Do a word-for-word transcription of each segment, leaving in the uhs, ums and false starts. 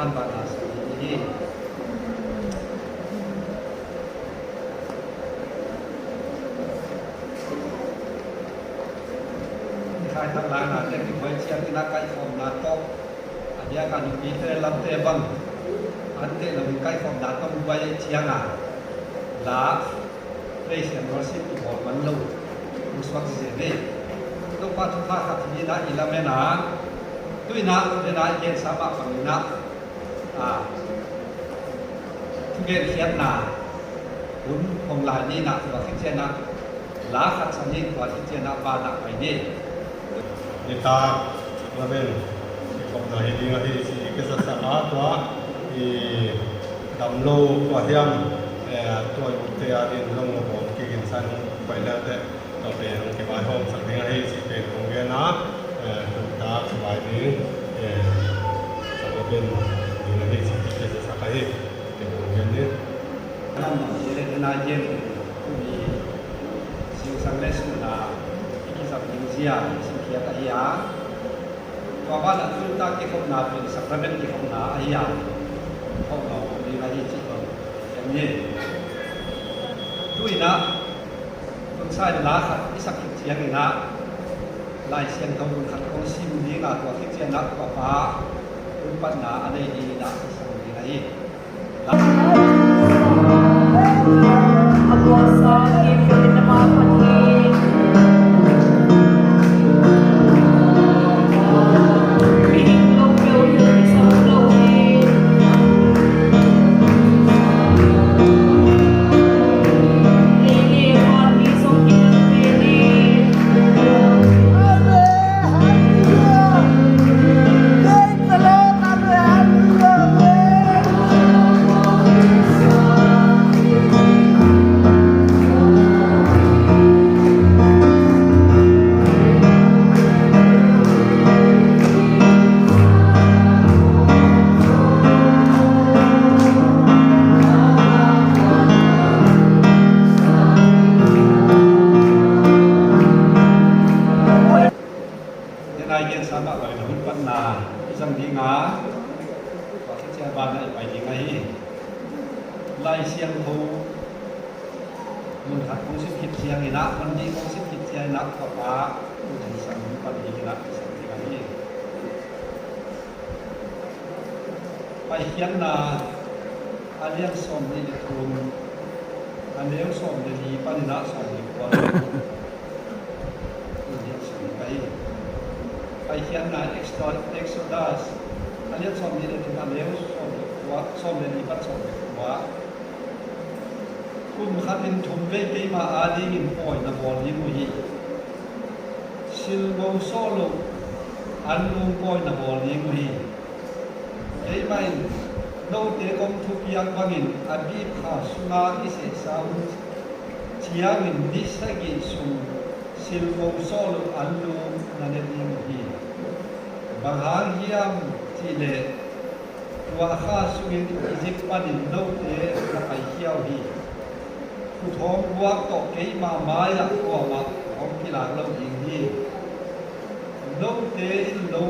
An bana sa hi. Khai thak lai na te ki hoi chiang ina kai khom na to. A dia ka nu pi te lam te bang. An te lam kai khom na to bai chiang a. La Praise and worship i bawl man lo. Musuak si ni. Topa thupha khat hi na i lamen a. Tuina, dena i gensa mah bangin a. A. Thugen khiatna. Hun hong lai ni na tua khit ciang a. La khat sa ni tua khit ciang a ba na pai ni. Nitak lamen i khopna hi ding ahi ci i kisa sa a tua i dam lo tua hiam, eh, tua i ukte a din zong lo bawm kiginsan pai leh te tua pen hong kivaihawm sak ding ahi ci pen kong gen a, eh, tutak vai ding, eh, sa lamen ding ahi ci i kisa sa ahi pen kong gen ni. Nam nam ci le na gen. Singsang le suna i kizap ding zia singkhiat ahi a. Tua banah tutak kikhopna pen sakramen kikhopna ahi a. Khopna ding ahi cih bang. Em ni. Tuinah tunsa in la khat i sak khit cianginah Lai Siangtho mun khat kong sim dingah tua khit cianah tua pa hun patna a nei dinginah i sang ding ahi. Denai gensa mah bangin hun patna i zang dinga, tua khit ciang banah i pai ding ahi. Lai Siangtho mun khat kong sim khit cianginah, man dih kong sim khit cianginah, tua pa i zang sang hun pat dinginah i sang ding ahi. Paikhiatna a lian sawm nih le thum, a neu sawm le li paninah sawm le kua. Paikhiatna Exodus, Exodus a lian sawm nih le thum, a neu sawm le kua, sawm le li pan sawm le kua. Kum khatin thum vei keima adingin pawi na bawl ding uh hi. Silmo sawh loh anlum pawi na bawl ding uh hi. Keimah in note kong thupiak bangin a bip kha sunga i sehsa hun ciangin ni sagih sung silmo sawh loh anlum na ne ding uh hi. Bang hang hiam cihleh tua kha sungin Egypt panin note na paikhia uh hi. Khuthawm guak tawh keima mai-ah kuamah hong kilak lo ding hi. Note in lo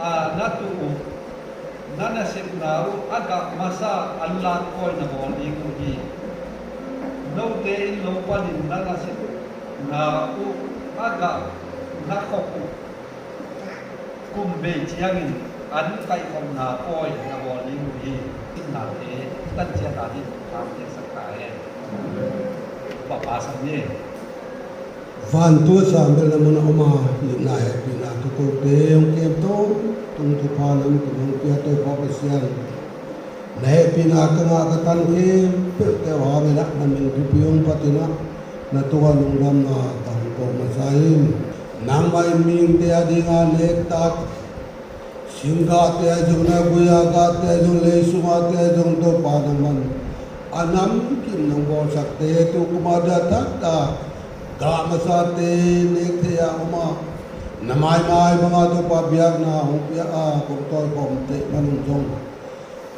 a na tuh uh, na nasepna uh a gah masa anlak pawi na bawl ding uh hi. Note in lo panin na nasepna uh a gah na khop uh kum bei ciangin an kaihkhopna pawi na bawl ding uh hi. Innate tan ciat a ding tham ciatsak ta hen. Papa sang ni. Vantu a sang bel na mun a om a, lipna hehpihna ka kote hong kem to, tung thupha nam kin hong pia Topa Pasian. Na hehpihna ka ngah ka tan khempeuh teu hang inah na min thupi hong phatinah na tungah lungdamna ka hong ko masa in. Nangmah in mihingte a dinga nektak singgahte ahi zong, na guia gahte ahi zong, lei sungahte ahi zong, Topa nangman a namkim nong bawlsakte tu kuma dia takta gah masate nek thei a om a, na maimai banga Topa biakna hong pia a kong tawi khawm teh man un zong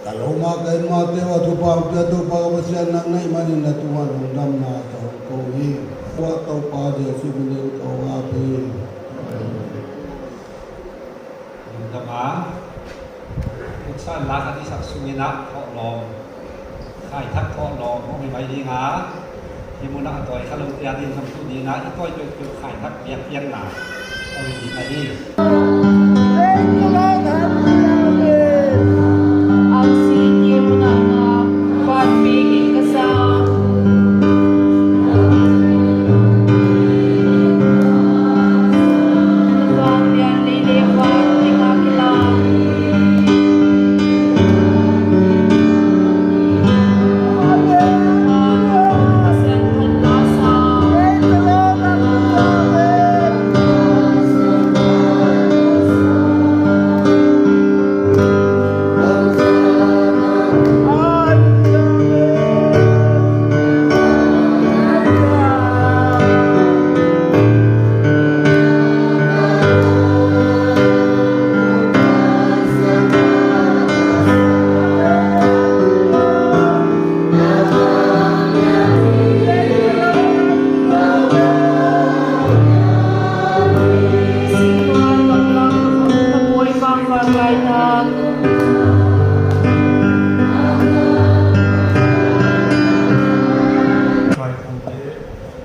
ka loma ka inmate uh a thupha hong pia Topa ka Pasian nang na hih manin na tungah lungdamna ka hong ko hi. Tua Topa Jesuh minin ka hong ap hi. Lungdam a. San la khat i sak sungin ah thawhlawm, khaithak thawhlawm hong hi mai ding a, hih munah a tawi kha lote a ding zong tu ding a, i tawi peuhpeuh khaithak biakpiakna hong hi ding ahi.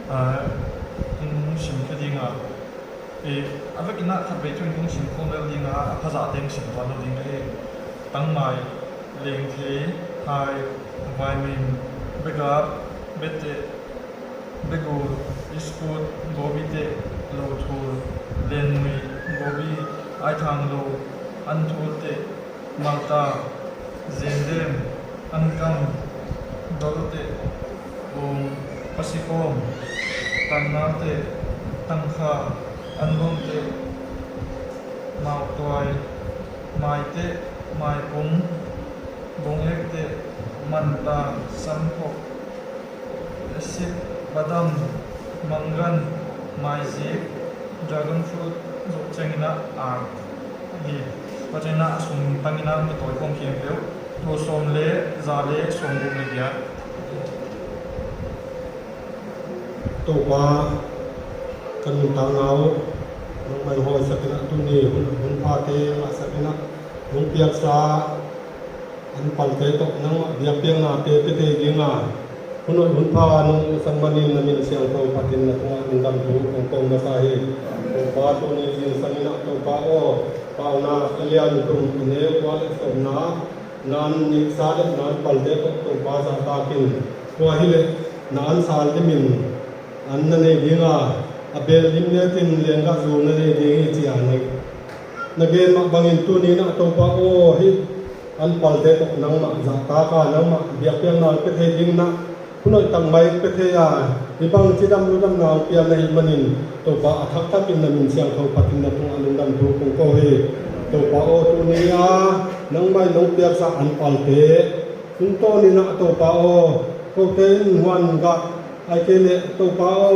Aa, hong sim kha ding a, eh, a vekin ah khatvei thu in hong sim khawm lel ding a, a phazahte hong sim tuan lo ding a, eh, Tangmai, Lengthei, Hai, Vaimim, Begap, Beteh, Begul, Iskut, Gobiteh, Lothul, Lennui, Gobi, Aithanglo, Anthulte, Malta, Zendem, Ankam, Dolteh, Ung, Pasikom, Tannalte, Tangkha, Anbomteh, Mautuai, Maiteh, Maipung, Bungek teh, Manta, Samphok, Sip, Badam, Manggan, Maizik, Dragon Fruit, zuk ciangin ah, a, hi. Tua ciangin ah a sung tangin ah mi tawi khawm khempeuh, tul sawm le za le sawmguk le giat. Topa, kan nuntakna uh nangmah in hawisakin ah, tuni hun, hun phate ngahsakin ah, nong piaksa an palte tawh nangmah biakpiaknate pia thei ding a, hun hoih hun pha nong san manin na min siangtho phatin na tungah lungdam thu kong ko masa hi. Topa, tuni zingsangin ah Topa aw, Paunak a lian thum, a neu kua le sawmna, nang neihsa le nang palte tawh Topa zahtakin, tua hi leh na an sal dimin an na nei ding a, a bel dim letin lenggah zu na nei ding hi ci-a na, na gen mah bangin tuni-in ah Topa aw, hih an palte tawh nangmah zahtak a, nangmah biakpiakna pia thei dingin ah, hun hoih tak mai pia thei a, hih bang cidam ludamna hong pia na hih manin, Topa, a thaktakin na min siangtho phatin na tungah lungdam thu kong ko hi. Topa aw, tuni-a nangmah in nong piaksa an palte tungtawnin ah, Topa aw, kote in huan gah, ahih kei leh Topa aw,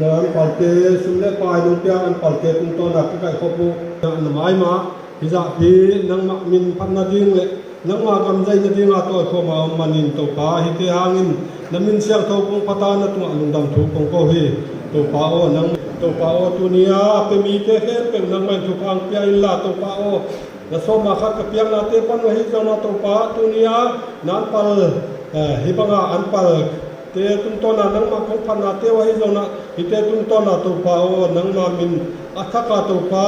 na an palte, sum le pai nong piak an palte tungtawna ka kaihkhop uh, na mai mah, hih zahpi nangmah min phat nading le nangmah gam zaih nadinga tawikhawm a om manin, Topa, hihte hangin na min siangtho kong phat a, na tungah lungdam thu kong ko hi. Topa aw, nang, Topa aw, tuni-a pia mite khempeuh nangmah in thupha hong pia inla, Topa aw, na sawm a khat ka piaknate pan uh ahi zongin ah, Topa, tuni-a na an pal, eh, hih banga an palte tungtawna nangmah kong phatnate uh ahi zongin ah, hihte tungtawna, Topa aw, nangmah min a thak a, Topa,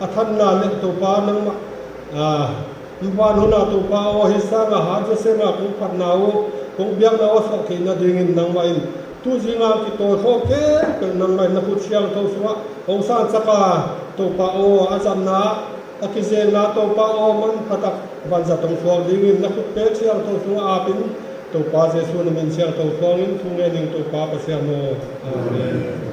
a thanna le, Topa, nangmah, ah, van hun a, Topa aw, hih sanga hat zaw sema kong phatna uh, kong biakna uh a suah theih nadingin nangmah in tu zinga kitawi khawm khempeuh nangmah in na khut siangtho sungah hong sansak a, Topa aw, a zatna, a kizekna, Topa aw, manphatak vanzat hong suak dingin na khutpek siangtho sungah ap in, Topa Jesuh na min siangtho suangin thu ngen ning, Topa Pasian aw. Amen.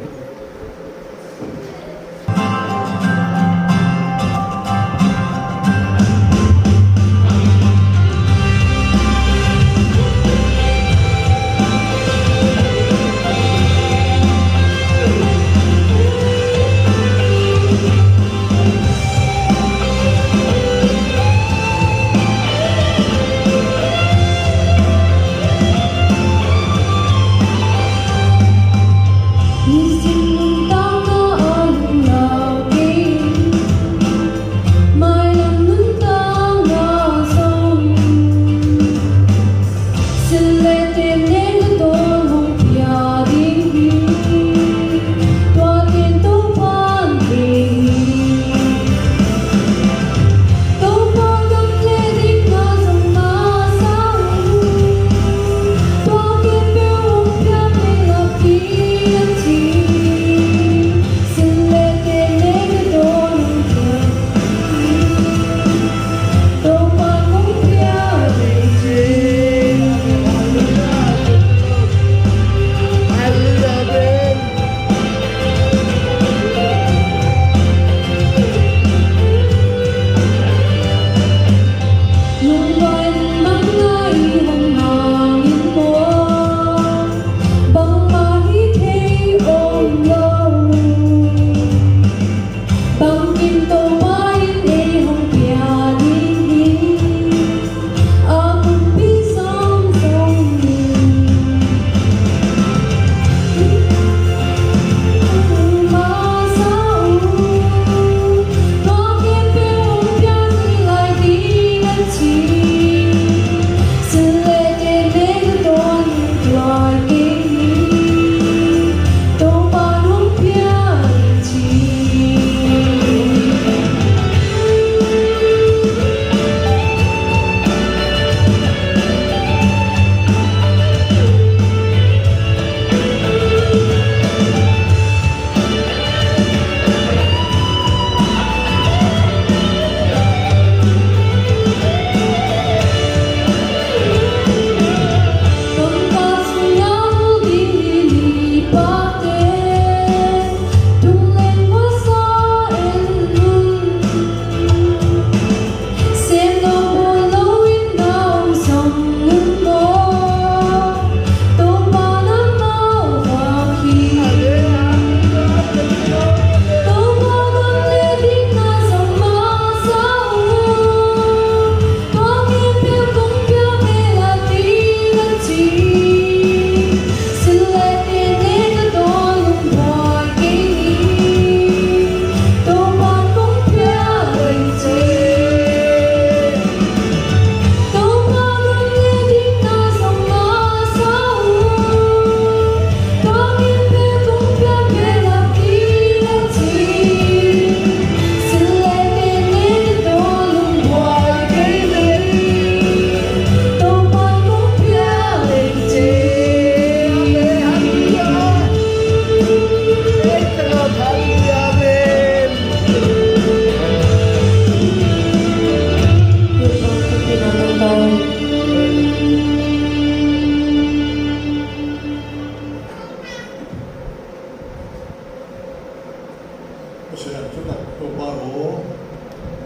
Pasian thutak Topa aw,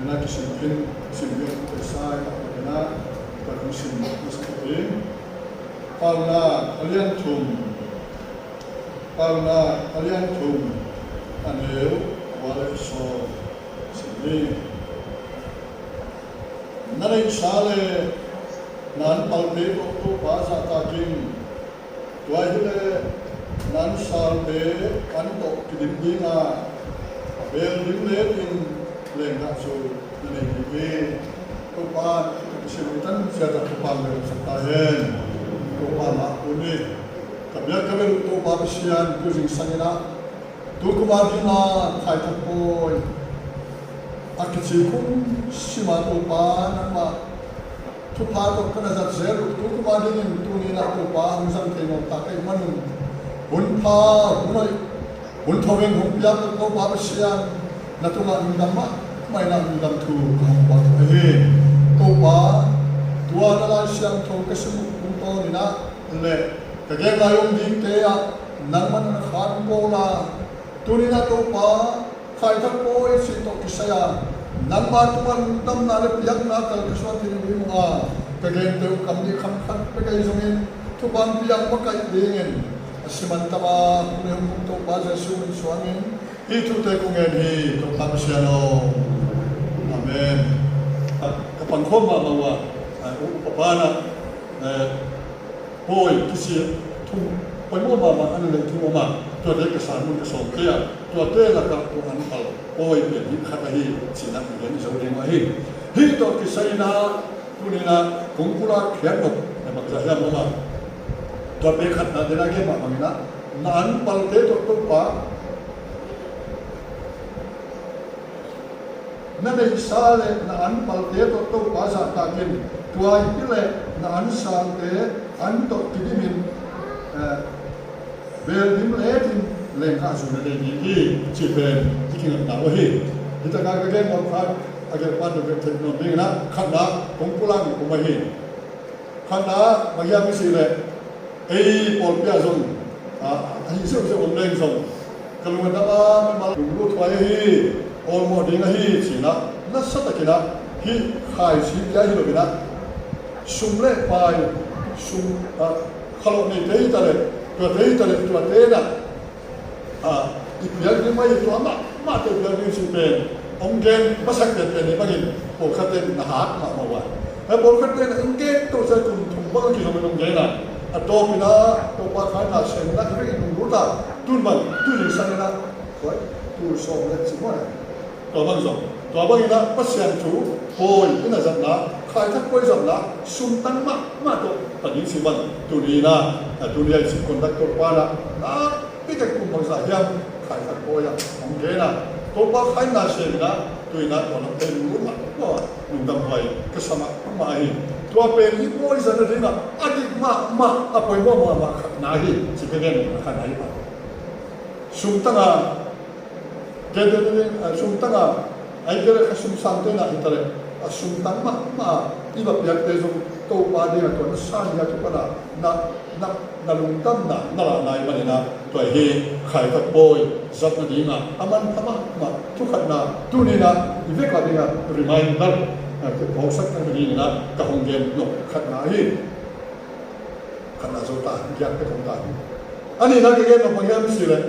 nena kisim khin, sim biak Isaiah a pakina ka kong sim masa ka ding. Paunak a lian thum, Paunak a lian thum, a neu kua le sawm, sim ni. Na neihsa le na anpalte tawh Topa zahtak in. Tua hileh na ansalte an tawh kidim ding a, a beel ding letin lenggahzu na nei ding hi. Topa, ka kisim i tan siatak Topa lelsak ta hen. Topa mah un hi. Ka biak ka bel Topa Pasian, tu zingsang in ah, tu kum a ding a Khaithak pawi a kici kum sim a Topa nangmah thupha tawh ka na zat zel uh, tu kum a dingin tuni in ah Topa hong zang thei nawn ta ka hih manun, hun pha, hun hoih, hun thoveng hong piak uh Topa Pasian, na tungah lungdam mahmah in ah lungdam thu ka hong phuak uh ahi. Topa, tua na Lai Siangtho ka sim uh tungtawn in ah le ka gen lai om dingte ah nangmah na khan ko la, tuni in ah Topa, Khaithak pawi cih tawh kisai a, nangma tungah lungdamna le piakna kal ka suan theih nading uh a, ka gente uh kam nih khang khat bek ahi zongin, thupha hong piak makaih dingin, a sim a tam a hong nei hong kum Topa Jesuh min suangin hih thute kong ngen hi, Topa Pasian aw. Amen. Ka, ka pangkhawm mahmah uh a, a, u, upa pa na, eh, Pawi kici thum, poimawh mahmah a na neih thum om a, tuate ka san mun ka sawm kei a, tuate lakah tua anpal pawi pen hih khat ahi cih na gen zo ding uh ahi. Hih tawh kisai in ah tuni in ah kong pulak khiat nop na bangzah hiam om a, tua pen khatna den a gen mah bangin ah, na anpalte tawh Topa na neihsa le na anpalte tawh Topa zahtak in, tua hi leh na ansalte an tawh kidim in, eh, beel dim letin lenggahzu na nei ding hi, cih pen i kingatna uh ahi. Hi takah ka gen mawk khat, a gelh pan tawh ka theih nuam dingin ah, khatna kong pulak nop om ahi. Khatna bang hiam i cih leh, ei pawlpi ah zong, a, ahi ziauziau om leng zong, ka lung a dam a, mimal lunglut huai ahi, awlmawh ding ahi ci-in ah, nasa takin ah, hih khaisi pia hi lo in ah, sum le pai, sum, a, khalawh neite hi ta leh, tuate hi ta leh, tuate in ah, a, i piak ding mah hi, tua mahmahte piak ding cih pen hong gen masak penpen hi bangin, pawlkhatte in na hat mahmah uh a. Hih pawlkhatte in hong gen to cia kum thum bang a kizom in hong gen a, a tawpin ah Topa khaina sem in ah i vekin hong lut a, tun bang, tu zingsang in ah, tua, tul sawm le cih mah a. Tua bang zong, tua bangin ah Pasian thu pawi i na zatna, Khaithak pawi zatna, sumtang mahmah tawh pan ding cih bang, tuni in ah, a, tuni a i cih conductor pa in ah, nakpi tak kum bangzah hiam Khaithak pawi ah hong gen a, Topa khaina sem in ah, tu in ah tua lam pen lungdam mahmah, lungdam huai ka sa mahmah hi. Tua pen i pawi zatna dingah a dik mahmah, a poimawh mahmah khatna hi, ci ka gen a khatna hi mah. Sumtang a Kei te ni, a, sumtang a, ahih kei leh kha sum sangte na hi ta leh, a sumtang mahmah a i va piakte zong Topa ding a tua na san ding a kipan a na, na, na lungdamna na lahna ahih manin ah, tua hi Khaithak pawi zatna ding a a manpha mahmah thu khatna, tuni in ah i vek a ding a reminder, a, phawksak thei ding in ah ka hong gen nop khatna hi. Khatna zo ta, giat pek hong ta hi. A nihna ka gen nop bang hiam i cih leh,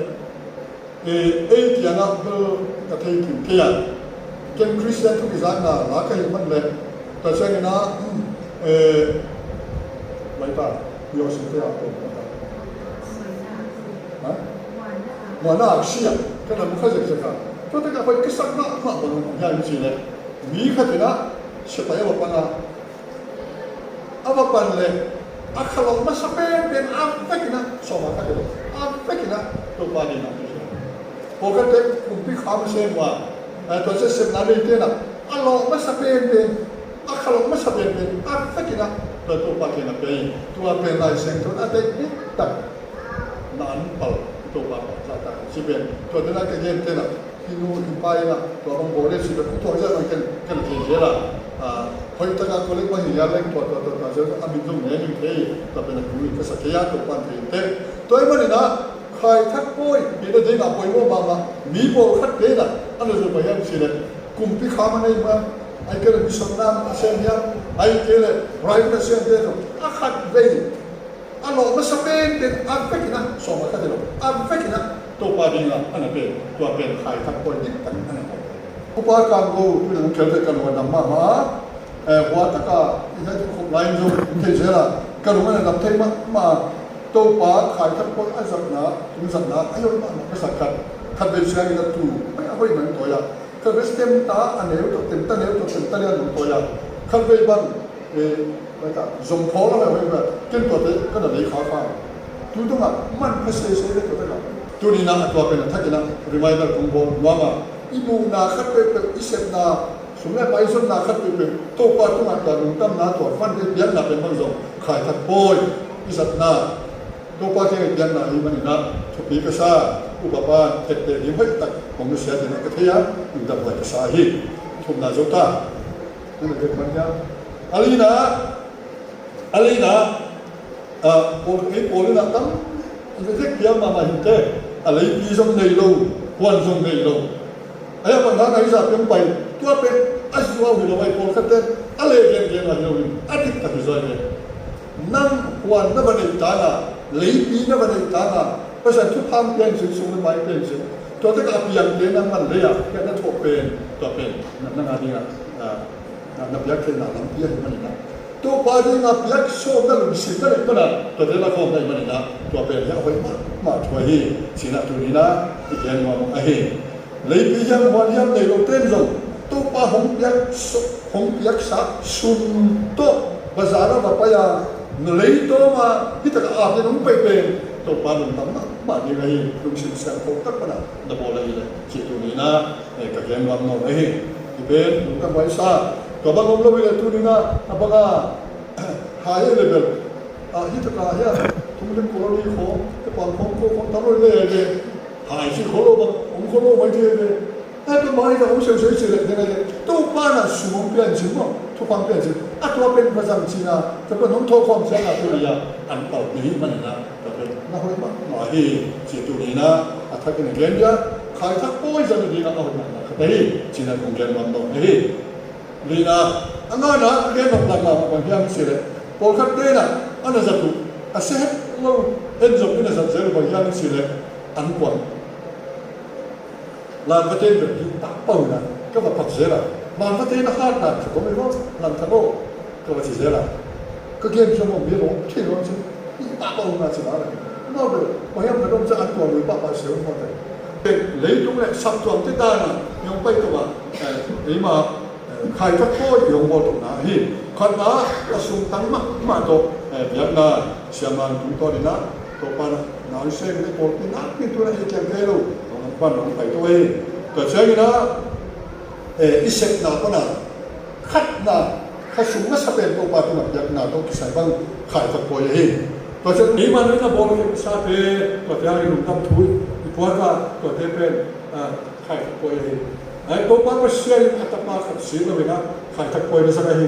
eh, ei kiangah bel ka thei kim kei a, ken Khristian thu kizakna la ka hih man leh, tua ciangin ah, eh, baita, U S A te a pawh, ha? Muanna aksi a, ka na mu kha zekzek a. Tua tak a hoih ka sak mahmah bang hiam i cih leh, mi khat in ah sepai a va pan a, a va pan leh, a khalawh masa penpen a vekin ah, sawm a khat hi lo, a vekin ah Topa ding a pia hi. Pawlkhatte kumpi kham sem uh a, a, tua sia sepna neite in ah, a lawh masa penpen, a khalawh masa penpen a vekin ah tua Topa kiang ah pia hi. Tua pen Lai Siangtho in a deih diktak, na anpal Topa pah zahtak hi ci pen. Tua den a ka gente in ah, hih nu hih pa in ah tua bang bawl le cih bek, tua zah bang ken, ken thei zel a. A, hoih tak a college bang hi lian leng tua, tua, tua, tua zah a min zong ne ding thei, tua pen a thu ka sa kei a, Topa'n thei inteh. Tua ahih manin ah Khaithak pawi hihna ding a poimawh mahmah, mi pawlkhatte in ah A lo zo pai hiam cih leh kumpi kham a nei mah, ahih kei leh mission nam a sem hiam, ahih kei leh private a semte zong a khatvei a lawh masa penpen a vekin ah, sawm a khat hi lo, a vekin ah Topa dingah a na pen, tua pen khai thak pawi ding tak a na pen. Upa Kang Go tu in hong khel ve ka lung a dam mahmah a, eh, hua taka i hei khop lai in zong thei zel a, ka lung a na dam thei mahmah a. Topa khai thak pawi a zatna, tung zatna a hoih mahmah ka sa khat, khatvei siangin a tu a hoih man tawi a, khatvei tem ta a neu tawh, tem ta neu tawh, tem ta neu tawh tawi a, khatvei bang, eh, zong khawl a hoih hoih a, ken tuate ka na lei kha kha. Tu tungah man pha sese le tuate ka. Tuni in ah a tua pen a thakin ah reminder kong bawl nuam a, i muhna khat peuhpeuh, i sepna, sum le pai zonna khat peuhpeuh Topa tungah tua lungdamna, tua van i piakna pen bang zong khai thak pawi i zatna, Topa kiang i piakna ahih manin ah thupi ka sa. Upa pa in theihte ding hoih tak hong nusia ding ah ka thei a, lungdam huai ka sa hi. Thumna zo ta. Nang na vek man hiam? A lina, a lina, ah, pawl, ei pawl in ah tam, i vek piang mahmah hinte, a leipi zong nei lo, huan zong nei lo. Ahi a bang hang a hi zah piang pai, tua pen a zuau hi lo, ahi pawlkhatte a leh gengen ahi lo in a diktak hi zaw hi ve. Nang huan na va neih tang a, leipi na va neih tang a, Pasian thupha hong pia in cin, sum le pai pia in cin, tua tek a piangte nang man lei a, piak na thuak pen, tua pen nang a dingah, ah, na, na piak theihna lampi ahih manin ah, Topa dingah piak sawm na lungsim na neih pan a, tuate la khawm na hih manin ah, tua pen hi a hoih mahmah thu ahi, ci-in ah tuni-in ah i gen nuam ahi. Leipi hiam huan hiam nei lo ten zong Topa hong piak, hong piaksa sum tawh bazar ah va pai a, na leitawm a hi tak a ap in hong pai pen Topa lungdam mahmah ding ahi, lungsim siangtho tak pan a na bawl ahih leh, ci tuni-in ah, eh, ka gen nuam nuam ahi. Hi pen lungdam huai sa. Tua bang om lo hi leh tuni-in ah a bang a hai hi leh bel, ah, hi tak a hiam, thong lim colony khawng, te pang khawng ko khawng tam lo hi leh, hai ci khaw lo bang om khaw lo mai thei hi leh. Ai, tua bang hi tak om siausiau ci leh, ding ahi leh Topa in ah sum hong pia in cin maw, thupha hong pia in cin, a tua pen va zang cin a, tua pen hong thawh khawm ciang a, tu leh a an pau ding ahih manin ah, tua pen na hoih mahmah hi, ci tuni-in ah a thakin a gen dia, khai thak pawi zang ding ah a hoih mahmah khat ahi, ci-in ah kong gen nuam nuam ahi. Lina, a ngana a gen nop lak mahmah bang hiam cih leh, pawlkhatte in ah a na zat uh a sia het lo en zong in a zat zel uh bang hiam cih leh, an kuan. Langkate in bel hi pahpah uh in ah ka va phak zel a, langkate in a hat dan khat om hi lo, langkhat aw, ka va ci zel a, ka gen zong om hi lo, thei lo ci, hi pahpah uh in ah ci bang a, no bel bang hiam ka dong ciang an kuan uh hi pahpah sia uh mawk te. Leitung le saptuamte dan a i hong pai tawh a, eh, eima, eh, khai thak pawi i hong bawl tawhna hi. Khatna, a sung tang mahmah tawh, eh, biakna siamah tungtawn in ah, Topa in ah na hong sem in ah, pawlpi nakpi tu-in ah ei kiang thei lo, hong pan hong pai tawh hi. Tua ciangin ah, eh, i sepna pan a khatna, kha sung masa pen Topa tungah biakna tawh kisai bang khai thak pawi ahi. Tua ciang eima in ah bawl i sate, tuate hang i lungdam thu i puak a, tuate pen, ah, khai thak pawi ahi. Ai, Topa Pasian in a tapa khat sik lo in ah khai thak pawi na zang ahi.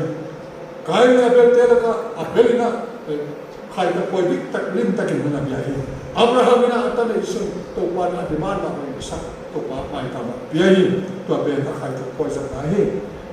Kain le Abel te lakah Abel in ah, eh, khai thak pawi diktak limtakin na pia hi. Abraham in ah a ta neihsun Topa in a demand mah bangin Isak Topa maitam ah pia hi. Tua pen a khai thak pawi zatna hi.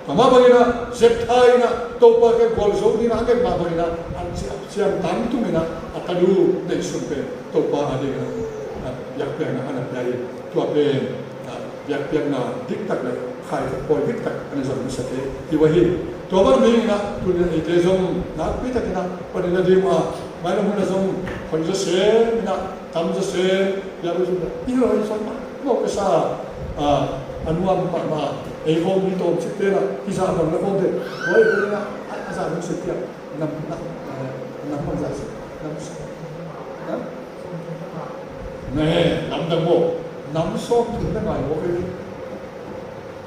Tua mah bangin ah Jephthah in ah Topa kiang gualzo dingin a nget mah bangin ah an ciam, ciam tangtung in ah a tanu neihsun pen Topa a dingin ah, ah, biakpiakna a na pia hi. Tua pen, ah, biakpiakna diktak le khai thak pawi diktak a na zang nasate hi uh ahi. Tua bang dingin ah tuni-in ah eite zong nakpi takin ah panin a ding uh a, mailam hun ah zong hong za sem in ah, tam za sem, biakna zong i hong zong mah, mawk ka sa, ah, a nuam mahmah, ei hong mi tawm cik te in ah hi zah bang la khawm te, hoi, tuni-in ah a, a zah hong sik piak. Nam, nam, eh, nam bang zah sik, nam, nam? Ne, nam dang maw. Nam sawm thum na ngai maw kei.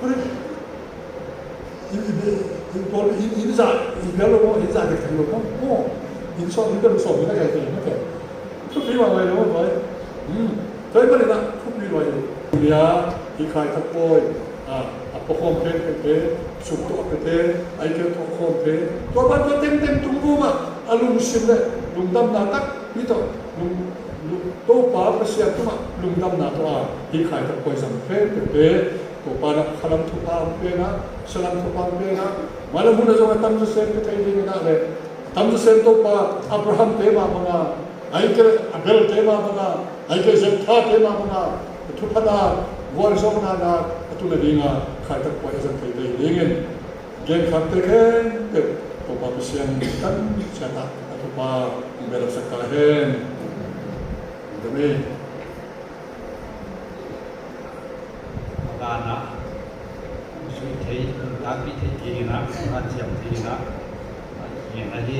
Kore. In, in, in, in, in, in za, in za lo maw, in za dek lo maw. Maw. In sawm, in za lo sawm, in na ngai te, na te. Thupi mah ngai lo maw, bai. Hmm. Tua ahih manin ah thupi lo hi. Tunia, i khai thak pawi. A, a pua khawm pen pen pen, sum tawh a pete, a i keu tawh khawm pen. Tua ban tua tengteng tung vum ah, a lungsim le lungdamna takpi tawh, lung, lung, Topa Pasian tungah lungdamna tawh a, hih khai thak pawi zang pen pen pen. Topa in ah khalam thupha hong pia in ah, salam thupha hong pia in ah, mailam hun ah zong a tamzaw sem ka thei ding in ah le, a tamzaw sem Topa Abraham te mah bang a, ahih kei leh Abel te mah bang a, ahih kei leh Jephthah te mah bang a, a thupha na, gualzawhna na, a tun a ding a, Kha i tak pua i zang thei thei ding in, gen khakte khempeuh Topa Pasian in kan ciat ah a thupha hong belsak ta hen. Amen. Makan ah, sui thei, takpi thei ding in ah, hanciam thei ding in ah, a gen ahi.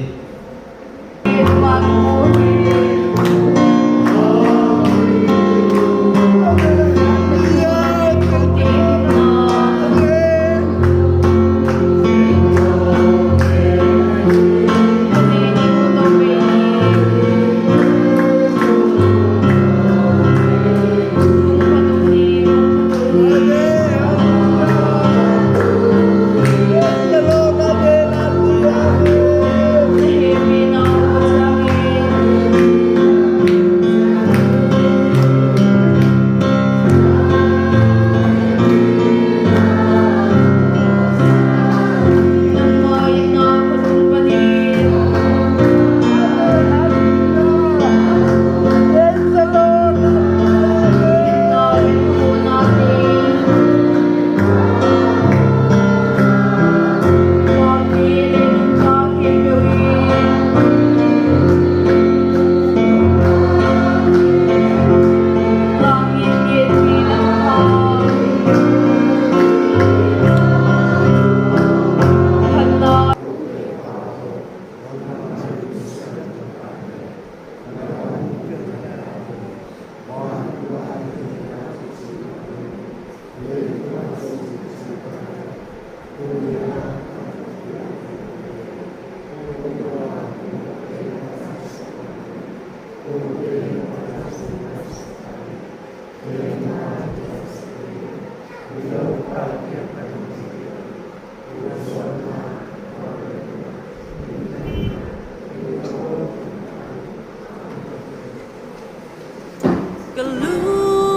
Ka lungdam,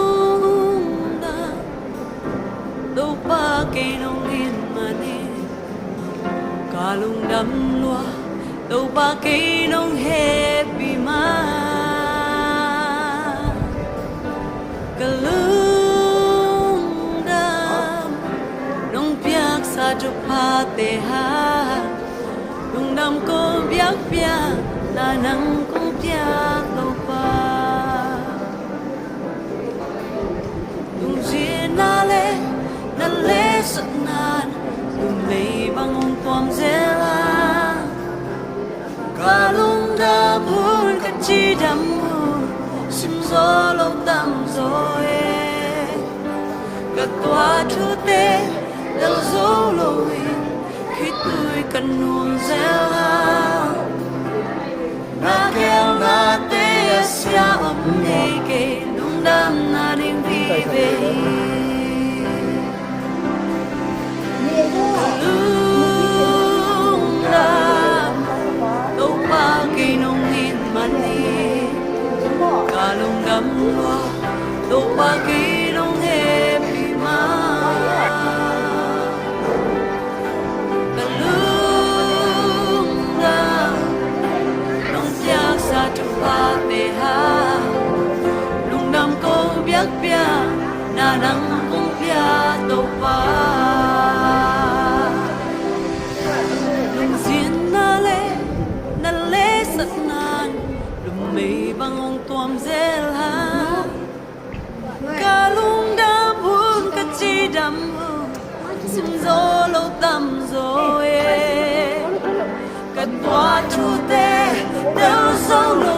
Topa kei nong it man hi. Ka lungdam lua, Topa kei nong hehpih man. Ka lungdam, nong piaksa thuphate hang lungdam kong biakpiak, na nang kong pia Topa. Lungzinna le na letsakna in numei bang hong tuam zel a. Ka lungdam hun ka cidam uh, simzaw lo tamzaw e. Ka tuah thute delzo loin khitui ka nuam zel a. Na geelnate a sia om ngei kei, lungdamna ding vive hi. Ka lungdam, Topa kei nong it man hi. Ka lungdam lua, Topa kei nong hehpih man. Ka lungdam, nong piaksa thuphate hang lungdam kong biakpiak, na nang kong pia Topa. Lungzinna le na letsakna in numei bang hong tuam zel a. Ka lungdam hun ka cidam uh, simzaw lo tamzaw e. Ka tuah thute delzo lo